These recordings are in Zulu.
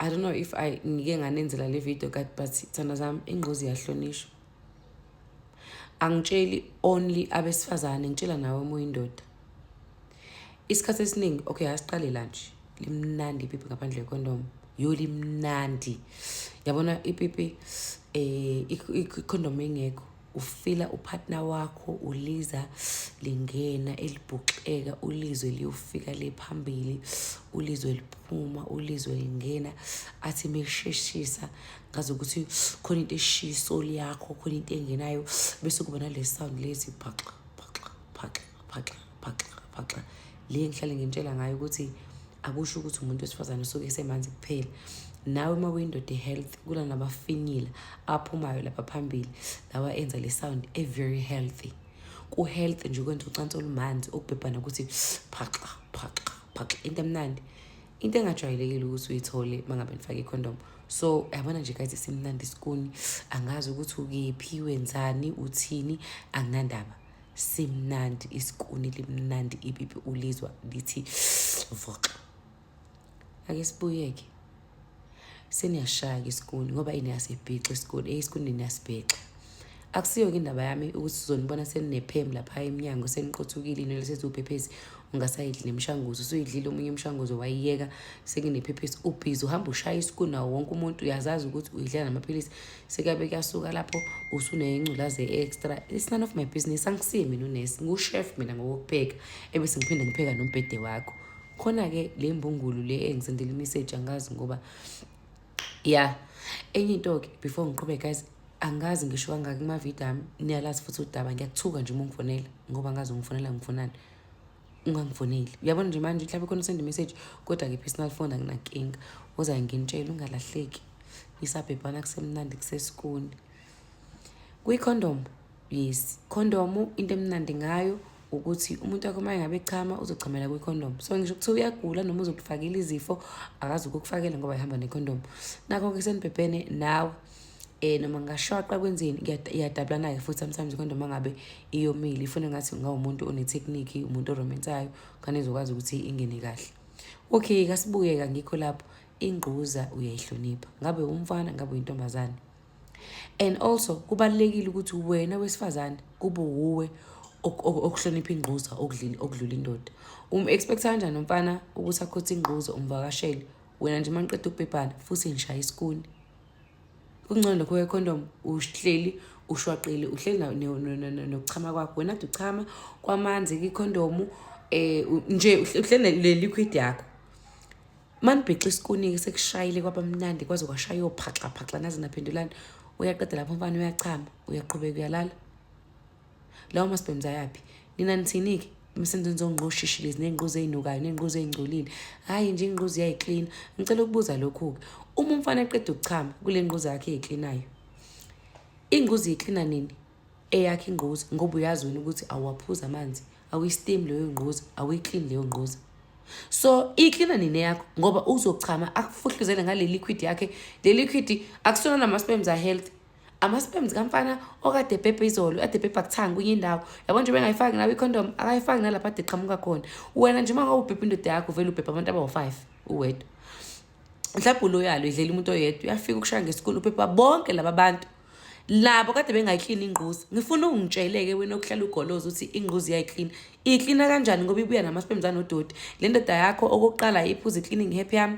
I don't know if I ngike nganenzela le video kade, but thanda zami, ingquza iyahlonishwa. Angitsheli only abesifazane, ngitshela nawe uma uyindoda. Isikhathi esiningi, okay, asiqale la nje, limnandi ipipi ngaphandle kwekhondomu. Yo, limnandi, yabona ipipi ikhondomu ingekho, ufila upartner wakho, uliza lingena elibhuxeka, ulizwe liyofika le phambili, ulizwe liphuma, ulizwe lingena, athi mesheshisa ngazi ukuthi khona into eshiso yakho, khona into engenayo, bese kuba nale sound lezi phaxa phaxa phaxa phaxa phaxa phaxa. Le ngihlale ngintshela ngayo ukuthi akusho ukuthi umuntu wesifazane usuke esemanzi kuphela. Nawe uma uyindoda health, kula nabafinyila aphumayo lapha phambili, lawa enza le sound e-very healthy. Ku-health nje ukwenza ucansi olumanzi, okubhebhana ukuthi phaxa phaxa phaxa, into emnandi, into engajwayelekile ukuthi uyithole uma ngabe nifake ikhondomu. So yabona nje guys, simnandi isikuni. Angazi ukuthi ukephi, wenzani, uthini, anginandaba, simnandi isikuni, limnandi ipipi, ulizwa lithi voxa. Ake sibuyeke, seniyashaya-ke isikuni ngoba iniyasibhixa isikuni, isikuni niyasibhixa. Akusiyo-ke indaba yami ukuthi sizonibona seninephemu lapha emnyango, seniqothukile, inwele seziwuphephesi, ungasayidli nemishanguzo, usuyidlile omunye umshanguzo wayiyeka, sekunephephesi, ubhizi uhamba ushaya isikuni nawo wonke umuntu. Uyazazi ukuthi uyidlela namaphilisi, sekuyabe kuyasuka lapho usunengculazi e-extra. It's none of my business, angisiye mina unesi, ngu-chef mina ngokokupheka, ebese ngiphinde ngipheka nombhede wakho. Khona-ke le mbungulu le engisendela imeseji, angazi ngoba ya. Enye into-ke before ngiqhubeke guys, angazi ngisho kangaki kumavidiyo ami, niyalazi futhi udaba, ngiyakuthuka nje uma ungifonela ngoba angazi ungifonela ngifunani. Ungangifoneli, uyabona nje manje mhlawumbe khona usend message, kodwa-ke personal phone anginankinga, uzaye nginitshele, ungalahleki. Nisabhebhana kusemnandi, kusesikuni kwi-condom. Yes, condom into emnandi ngayo ukuthi umuntu wakho uma engabe echama uzochamela kwi-condom, so ngisho kuthiwa uyagula noma uzokufakela izifo, akazi ukukufakela ngoba ihamba ne-condom. Nakho-ke senibhebhene nawe noma ngashwaqa kwenzeni, iyadabulana-ke futhi sometimes i-condom angabe iyomile, ifuna ngathi ungawumuntu one-technique, umuntu oromensayo, khane izokwazi ukuthi ingene kahle. Okay, kasibukeka ngikho lapho, ingquza uyayihlonipha, ngabe umfana, ngabe uyintombazane. And also kubalulekile ukuthi wena wesifazane kube wuwe okuhlonipha ingquza okudlula indoda. Um-expect kanjani umfana ukuthi akhothe ingquza, umvakashele wena nje maniqeda ukubhebhana futhi nishaya isikuni? Kungcono lokho kwekhondom, uhleli ushwaqile, uhleli nokuchama kwakho, wena ade uchama kwamanzi kwikhondomu nje, uhleli le liquid yakho. Manibhixa isikuni-ke, sekushayile kwaba mnandi, kwaze kwashaya ophaxa phaxa, naze naphendulana, uyaqeda lapho umfana uyachama, uyaqhubeka uyalala. Lawo masperms ayaphi? Nina nithini-ke emsebenzini zongqoshishilezi ney'ngquzi ey'nukayo ney'ngquzi ey'ngcolile? Hhayi nje, ingquzi iyayiklina. Ngicela ukubuza lokhu-ke, uma umfana eqeda ukuchama kule ngquzi yakhe eyiklinayo, ingquzi iyiklina nini eyakhe ingquzi? Ngoba uyazi wena ukuthi awuwaphuzi amanzi, awuyi-steam leyo ngquzi, awuyiklini leyo ngquzi, so iklina nini yakho? Ngoba uzochama akufuhluzele ngale liquid yakhe. Le liquid akusona nama-sperms a-healthy, ama-sperms kamfana okade ebhebhe izolo, ade ebhebha kuthanga kwenye indawo, yabo nje bengayifaki nawe i-condom, akayifaki nalapho ade eqhamuka khona. Wena nje uma ngabe ubhebha indoda yakho, vele ubhebha abantu abawu-five uwedwa. Mhlawumbe uloyalo idlela umuntu oyedwa, uyafika ukushaya ngesikuni, ubhebha bonke laba bantu labo kade bengayiklini ingquzi. Ngifuna ungitshele-ke wena okuhlala ugoloza ukuthi ingquzi iyayiklina, iyiklina kanjani? Ngoba ibuya nama-sperms anodoti. Le ndoda yakho okokuqala iphuza i-cleaning herb yami.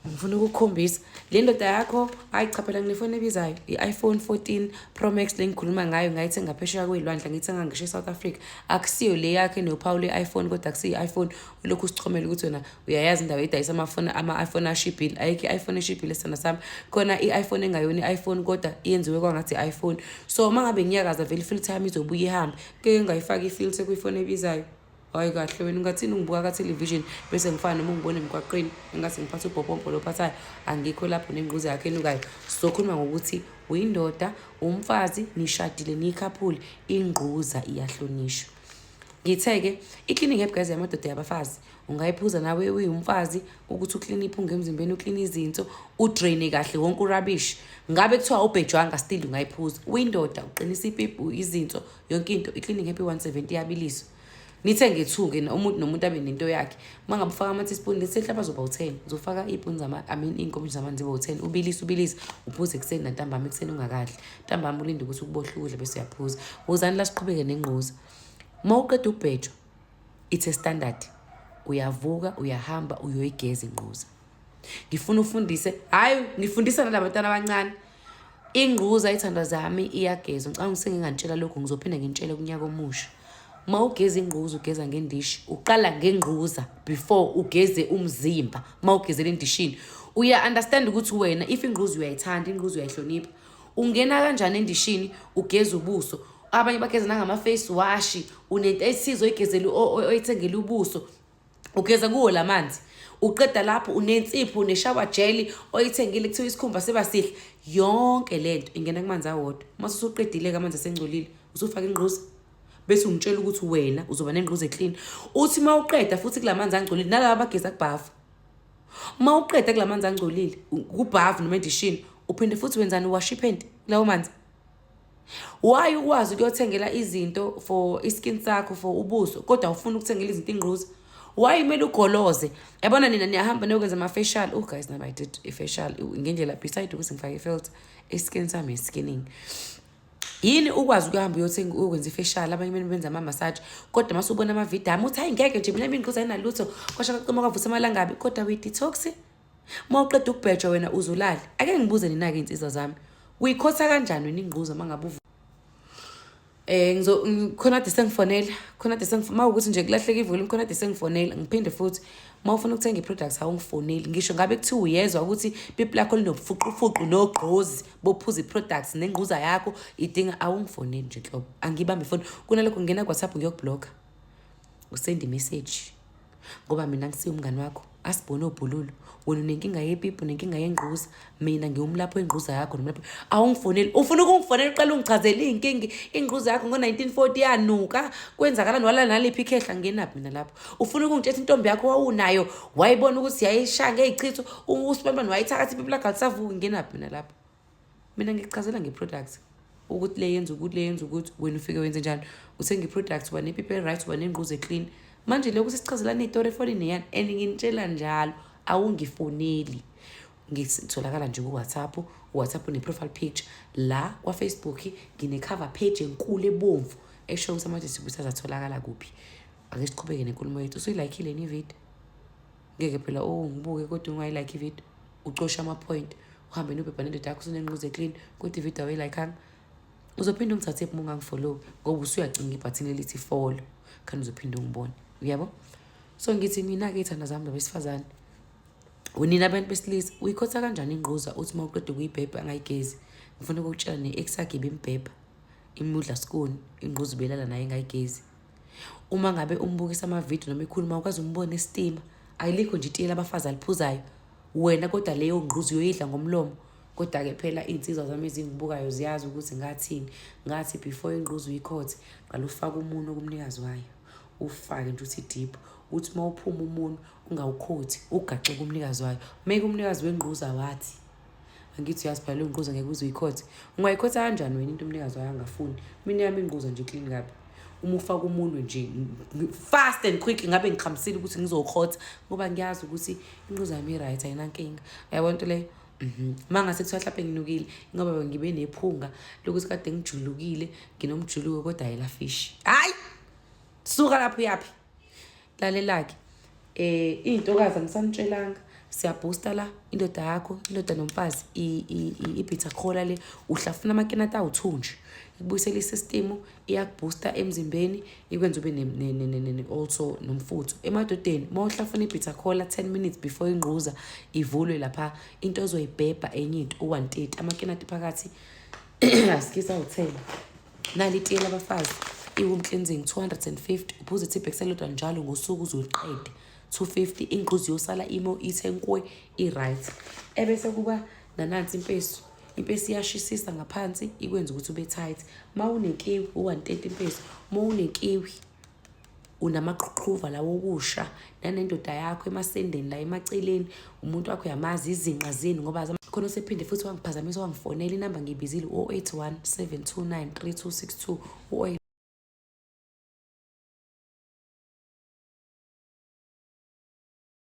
Ngifuna ukukukhombisa le ndoda yakho. Hayi cha, phela nginefoni ebizayo, i-iPhone 14 Pro Max le ngikhuluma ngayo, ngayithenga phesheya kwey'lwandle, ngiyithenga ngisho e-South Africa. Akusiyo le yakhe enophawu le-iPhone, kodwa akusiyo i-iPhone ulokhu usichomela ukuthi wena uyayazi indawo edayisa amafoni, ama-iPhone ashibhile. Ayikho i-iPhone eshibhile, sithanda sami. Khona i-iPhone engayona i-iPhone, kodwa yenziwe kwangathi i-iPhone. So uma ngabe ngiyakaza vele i-filter yami izobuye ihambe ke, ngayifaka i-filter kwifoni ebizayo. Hayi kahle, wena ungathini ungibuka ka-television bese ngifana noma ungibona emgwaqeni engathi ngiphatha ubhobhompo lophathayo? Angikho lapho nengquza yakho enukayo. Sizokhuluma ngokuthi uyindoda, umfazi, nishadile, niyikhaphule, ingquza iyahlonishwa. Ngithe-ke i-cleaning herb guys yamadoda, yabafazi, ungayiphuza nawe uyumfazi ukuthi ukline iphunga emzimbeni, ukline izinso, udraine kahle wonke u-rubbish. Ngabe kuthiwa ubhejwanga, still ungayiphuza. Uyindoda, uqinisa ipipi, izinso, yonke into. I-cleaning herb i-170, iyabiliswa. Nithenge 2 ke, umuntu nomuntu abe nento yakhe. Uma ngabe ufaka ama-teaspoon, let's say mhlawumbe azoba u-10, uzofaka iy'puni zama, I mean, iy'nkomishi zamanzi zibe u-10, ubilise, ubilise, uphuze ekuseni nantambama. Ekuseni ungakadli, ntambama ulinde ukuthi ukubohle ukudla bese uyaphuza. Wozani la, siqhubeke nengquza. Uma uqeda ukubhejwa, it's a standard, uyavuka, uyahamba, uyoyigeza ingquza. Ngifuna ufundise, hhayi, ngifundisa nalabantwana abancane. Ingquza, iy'thandwa zami, iyagezwa. Ngicabanga ukuthi sengingantshela lokhu, ngizophinde ngintshele kunyaka omusha. Uma ugeza ingquza, ugeza ngendishi. Uqala ngengquza before ugeze umzimba. Uma ugezela endishini, uya-understand ukuthi wena if ingquza uyayithanda, ingquza uyayihlonipha, ungena kanjani endishini ugeza ubuso? Abanye bageza nangama-face wash. Unento ethize oyigezela, oyithengela ubuso, ugeza kuwo la manzi. Uqeda lapho, unensipho, une-shower gel oyithengile, kuthiwa isikhumba siba sihle. Yonke lento ingena kumanzi awodwa. Uma usuqedile-ke, amanzi asengcolile, usufaka ingquza, bese ungitshela ukuthi wena uzoba nengquza e-clean. Uthi uma uqeda futhi kula manzi angcolile, nalaba abageza kubhavu, uma uqeda kula manzi angcolile kubhavu noma endishini, uphinde futhi wenzani? Uwasha iphenti kulawo manzi. Why ukwazi ukuyothengela izinto for i-skin sakho, for ubuso, kodwa ufuna ukuthengela izinto ingquza? Why kumele ugoloze? Yabona nina niyahamba niyokwenza ama-facial. Oh guys, now I did i-facial ngendlela, beside ukuthi ngifake i-filter, i-skin sami is-skinning. Yini ukwazi ukuhamba uyothenga, uyokwenza i-facial, abanye benu benza ama-massage, kodwa mase ubona amavidiyo ami uthi, "Hayi, ngeke nje mina, ingquza ayinalutho, kwasha kwacima kwavusa amalangabi"? Kodwa uyi-detox. Uma uqeda ukubhejwa wena uzulale. Ake ngibuze nina-ke, iy'nsizwa zami, uyikhotha kanjani wena ingquza uma ngabe ngizo khona kade sengifonela, khona kade uma ukuthi nje kulahleka i-volume, khona kade sengifonela. Ngiphinde futhi, uma ufuna ukuthenga i-products, awungifoneli. Ngisho ngabe kuthiwa uyezwa ukuthi pipi lakho linobufuqufuqu nogqozi bophuza i-products nengquza yakho idinga, awungifoneli nje nhlobo, angibambe ifoni. Kunalokho ngingena ku-WhatsApp, ngiyokubhlokha, usende i-message, ngoba mina ngisiyo umngani wakho. Asibone obhululu, wena unenkinga yepipi, unenkinga yengquza, mina ngiwumlaphi wengquza yakho nomlaphi. Awungifoneli. Ufuna ukungifonela, uqala ungichazele iy'nkinga, ingquza yakho ngo-1940 yanuka, kwenzakalani, wala naliphi ikhehla? Ngenaphi mina lapho? Ufuna ukungitshela intombi yakho wawunayo, wayibona ukuthi yayishaya ngey'chitho, usibambane, wayithakatha, ipipi lakho alisavuki? Ngenaphi mina lapho? Mina ngikuchazela nge-product ukuthi le yenza ukuthi, le yenza ukuthi. Wena ufike wenze njani? Uthenga i-product, uba nepipi e-right, uba nengquza e-clean. Manje lokhu sisichazelana iy'tori efonini yani, and nginitshela njalo, awungifoneli. Ngitholakala nje ku-WhatsApp. U-WhatsApp une-profile picture la kwa-Facebook, ngine-cover page enkulu ebomvu esho ukuthi ama-distributors atholakala kuphi. Ake siqhubeke nenkulumo yethu. Usuyilayikhile yini ividiyo? Ngeke phela, oh, ngibuke kodwa ungayilayikhi ividiyo, ucoshe ama-point, uhambe nobhebha nendoda yakho, usunengquza e-clean, kodwa ividiyo awuyilayikhanga. Uzophinde ungithathe uma ungangifollow, ngoba usuyacinga ibhathini elithi follow, khani uzophinde ungibone, uyabo? So ngithi mina-ke, iy'thanda zami zabesifazane, nina abantu besilisa, uyikhotha kanjani ingquza, uthi uma uqeda ukuyibhebha angayigezi? Ngifuna ukukutshela, ne-ex yakhe ibimbhebha, imudla skoni, ingquza ubelala naye engayigezi. Uma ngabe umbukisa amavidiyo noma ikhuluma, ukwazi umbone esitima, ayilikho nje itiye labafazi aliphuzayo wena, kodwa leyo ngquza uyoyidla ngomlomo. Kodwa-ke phela iy'nsizwa zami ezingibukayo ziyazi ukuthi ngathini. Ngathi before ingquza uyikhothe, qala ufake umunwe kumnikazi wayo, ufake nje uthi deep, uthi uma uphuma umunwe ungawukhothi, ugaxe kumnikazi wayo. Meke umnikazi wengquza wathi, angithi uyazi phela leyo ngquza ngeke uze uyikhothe. Ungayikhotha kanjani wena into umnikazi wayo angafuni? Mina yami ingquza nje clean kabi. Uma ufaka umunwe nje fast and quick, ngabe ngikhamisile ukuthi ngizokhotha, ngoba ngiyazi ukuthi ingquza yami i-right, ayinankinga. Uyabona into leyo? Uma ngase kuthiwa hlampe nginukile, ngoba ngibe nephunga lokuthi kade ngijulukile, nginomjuluko, kodwa ayelafishi. Hhayi, suka lapho, uyaphi? Lalela-ke, iy'ntokazi, angisanitshelanga, siyabhusta la indoda yakho, indoda nomfazi, i-bitter cola le. Uhlafuna amakinati awu-2 nje, ikubuyisela i-system, iyakubhusta emzimbeni, ikwenza ube also nomfutho. Emadodeni, uma uhlafuna i-bitter cola 10 minutes before ingquza ivulwe lapha, into ozoyibhebha enye into, u-130 amakinati phakathi, asikisa awu-10. Nali itiye labafazi, i-womb cleansing, 250. Uphuza i-tea elilodwa njalo ngosuku uze uliqede, 250. Ingquza iyosala imo ithe nkwe, i-right. Ebese kuba nanansi impesu. Impesi iyashisisa ngaphansi, ikwenza ukuthi ube tight. Uma unekiwi, u-130 impesu. Uma unekiwi, unamaqhuqhuva lawo okusha nanendoda yakho emasendeni la emaceleni, umuntu wakho uyamazi, izinqa zenu, ngoba khona usephinde futhi wangiphazamisa, wangifonela. Inamba ngiyibizile, 081 729 3262.